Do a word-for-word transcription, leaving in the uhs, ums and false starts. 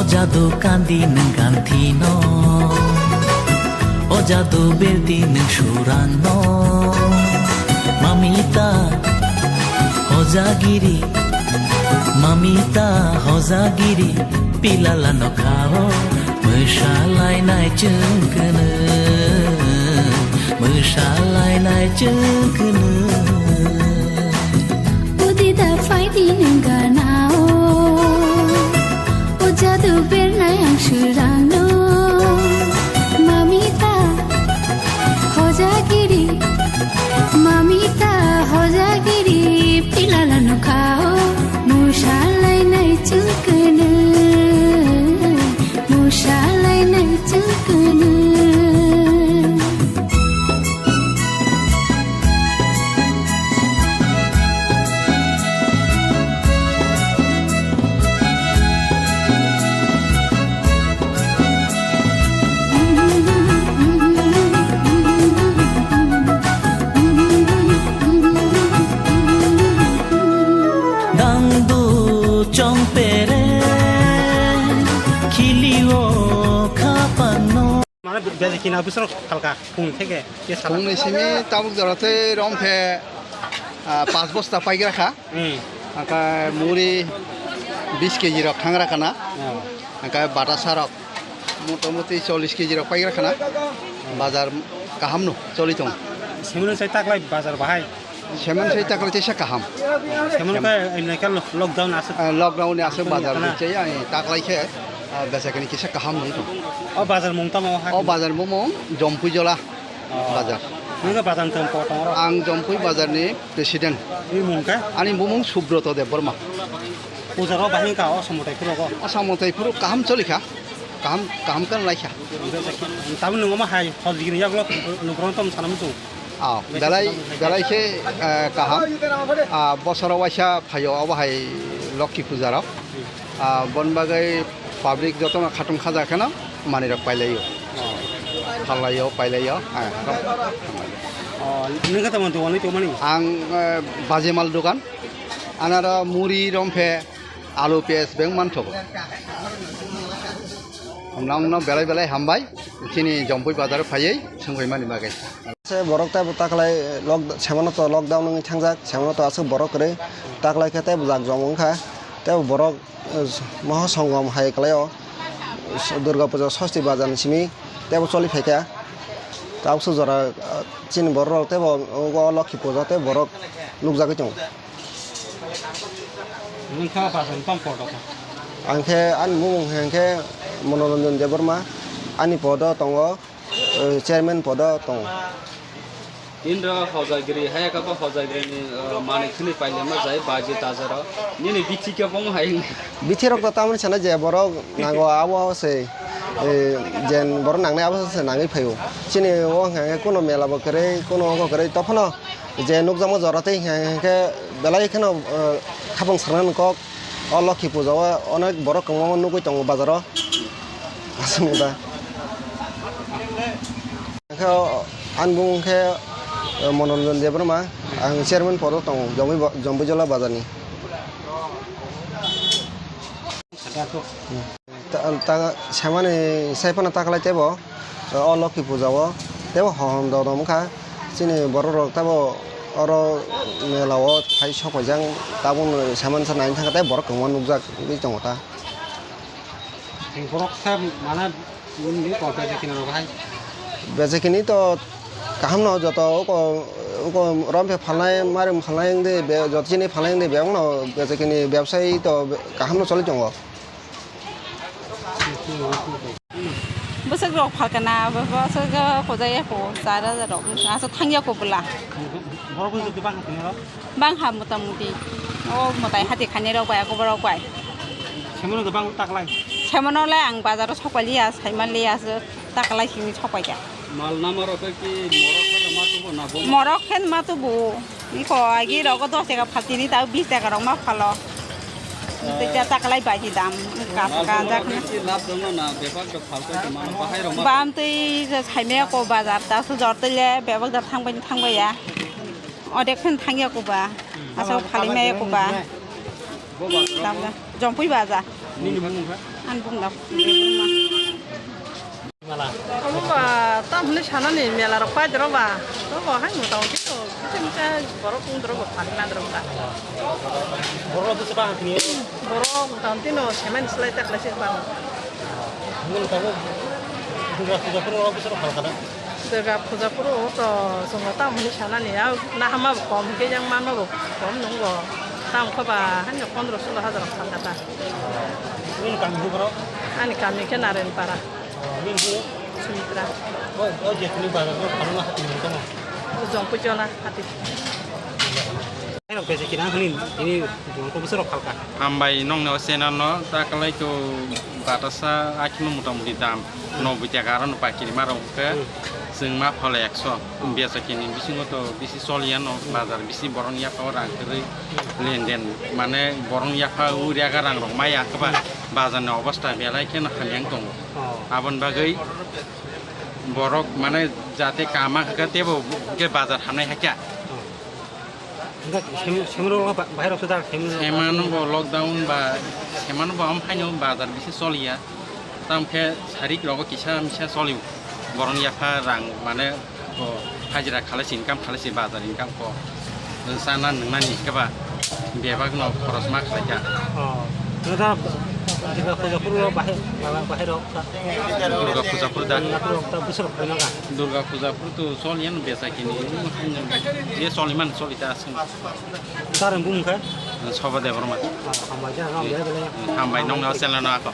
Jadu kandi nwng ganthi no, o jadu berdi nwng surang no. Mamita hojagiri, mamita hojagiri, pilala no khao, mwsalainai chwng kwnwi, mwsalainai chwng kwnwi. Udida phaidi nwng ganao, o jadu bernai ang surangno. Mamita hojagiri, mamita hojagiri, pilala no khao, musalainai chwng kwnwi, musalainai chwng kwnwi. Dangdu chongpere khilio khapangno. Mane bejak kina bisoro khalka phung theke ke sala. Phungni simi tabuk jora tei romphe, ah, pas bosta paigra kha. Hmm. Angkha muri bis keji rok thangra khana. Oh. Angkha batasa rok motamoti chollish keji rok paigra khana. Bazar kaham no choli tong. Simino sai taklai bazar bahai. Semen sai taklai teisa kaham. Semen ka, eh, lockdown aswk. Eh, lockdown ni aswk bazar ni chai, ai taklai khe, eh, besa kini kisa kaham nung tong. O bazar mung tamo ha? O bazar mung Jompui Jola. Oh. Bazar. Nung ka bazar tong po tong ro? Ang Jompui bazar ni president. Ni mung ka? Ani bumung Subroto Debbarma. Puja ro bahing ka o samutai phuru go? O samutai phuru kaham choli kha. Kaham, kaham kan lai kha. Tamo nung ma hai hojigini yak lok nung ron tom sanam tu. Ah, belai, belai khe, eh, kaham. Ah, bosoro waisa phaio, obo hai Lokhi puja rok. Ah, bon bagwi public jotono khatung khaja kheno manwi rok pailaio. Oh. Phallaio, pailaio. Ah, Oh, nung khe tamo dogan oi tongmani? Ang, eh, bajemal dogan. Anaro muri, romphe, alu, piyaj beng manthogo. Hamlangno belai belai hambai, chini Jompui bazar phaiwi swngwi mani bagwi. Se borok tei bo taklai lock-, semono to lockdown wngwi thangjak, semono to aswk borok kwrwi taklai khe tei bo jak jom wngkha, tei bo borok, eh, moha songom hai kwlaio, Durga puja sosti bazar ni simi tei bo choli phaikha. Tabuk swk jora, eh, chini borok rok tei bo o Lokhi puja tei borok nukjagwi tongo. Nung kha bazar ni tamo podo kha? Ang khe ani bumung hwnkhe Monoranjan Debbarma, ani podo tongo, eh, chairman podo tongo. Indra Hojagiri, hai kha bo Hojagiri ni, eh, manwi khwnwi pailema jai baji tajaro. Nini bithi khe bo hai. Bithi rok to tamoni sana je borok nango abo se, eh, jen borok nangnai abo se nangwi phaio. Chini o hwnkhe kuno mela bo kwrwi, kuno ogo kwrwi, tophano je nukjakma jora tei hwnkhe belai kheno, eh, khapang sarnani kok. O Lokhi puja o onek borok kwbangma nugwi tongo bazaro. Aswk da. Hwnkhe o ani bumung khe, eh, Monoranjan Debbarma, ang chairman podo tongo, Jomui ba-, Jombuijola bazarni. Ta, ta, semani sai phano taklai teibo, o Lokhi puja o teibo hohom dodom wngkha. Chini borok rok teibo oro mela o phai sok paijak, tabukno semani sa naina thangkha tei borok kwbangma nukjagwi tongo ta. Borok khe mana bini kok beje kini rok hai. Beje kini to kaham no joto oko, oko rom phe phalnai, marim phalnai wngdi, be-, joto chini phalnai wngdi, bebak no beje kini bebsai to be-, kaham no choli tongo. Bwswk rok phalkana, bwswk hojai ya ko, chara rok, aswk thang ya ko bwla. Borok bwswk bang kha tini rok? Bang ha mota moti. O motai hati khainai rok bai, ako borok bai. Semono to bang taklai. Semono le ang bazar o sok pai liya, sai man liya, aswk taklai simi sok pai kha. Mal nama rok ki morok khe ma tubo na bo? Morok khe ma tubo. Iko agi rogo dos taka phaltini ta bis taka rok ma phalo. Tei ta taklai bai di dam ka ka jak na. Ki lab dong na bebak rok phal ko ma bahai rok ma. Bam tei saimaya ko bazar ta su jor tei le bebak da thang bai thang bai ya. Odek khen thang ya ko ba. Asa phali maya ko ba. Bo ba. Dam da. Jongpui baja. Nini bumung kha? Ani bumung da. Mala. Omo ba, tam hwnwi sanani mela rok pai doro ba. To bo hai mota moti to, kicha micha borok wng doro ba, phani ma doro ba. Borok rok bwsa bahai tini? Borok mota moti no semani slai ta khlai se ba. Nini tamo Durga Puja phuru rok bwsa rok phalkha na? Durga Puja phuru o to chwng tam hwnwi sanani, a nahama bo kom hwnkhe yang manma bo kom nung bo. Tam kho ba, hanya pondro solo hajar rok phalkha ta. Nini kami hukro? Ani kami khe Narenpara. Nini hukro? Sumitra. O, o je tini bazar o phalma hati ni tamo? O Jongpui Jola hati. Hai rok besi kina hini, ini Jongpui bwsa rok phalkha. Hambai nongni o channel no ta kalai to batasa akhino mota moti dam noboi taka aro no pakiri ma rok khe Hmm. chwng ma phole ekso. Besa kini bisingo to bisi choliya no bazar bisi borok ni yapha o rang kwrwi lenden mane borok ni yapha o rega rang rok maya khe ba bazar ni obostha belai kheno hamya wng tongo. Oh. Aboni bagwi borok mane jate kama khe tebo khe bazar hamnai hakya. Oh. Hingke sem-, semrok ba-, bahai rok se da, semrok. Semano bo lockdown ba, semano bo am haino bazar bisi choliya. Tam khe sarik rogo kisa misa choli. Borok ni yapha rang mane bo hajira khalai se income khalai se bazar income ko. Sana nungnani khe ba bebak no khoros ma khlai kha. Oh. Nda Durga Puja phuru bahai, bahai rok ta. Durga Puja phuru da. Nda rok ta bwswk phai maka. Durga Puja phuru to choliya no besa kini. Je choli man choli ta aswk. Tarang bung kha? Soba Debbarma. Ah, hambai ja, hambai ja, belai. Hambai nong no channel no ako.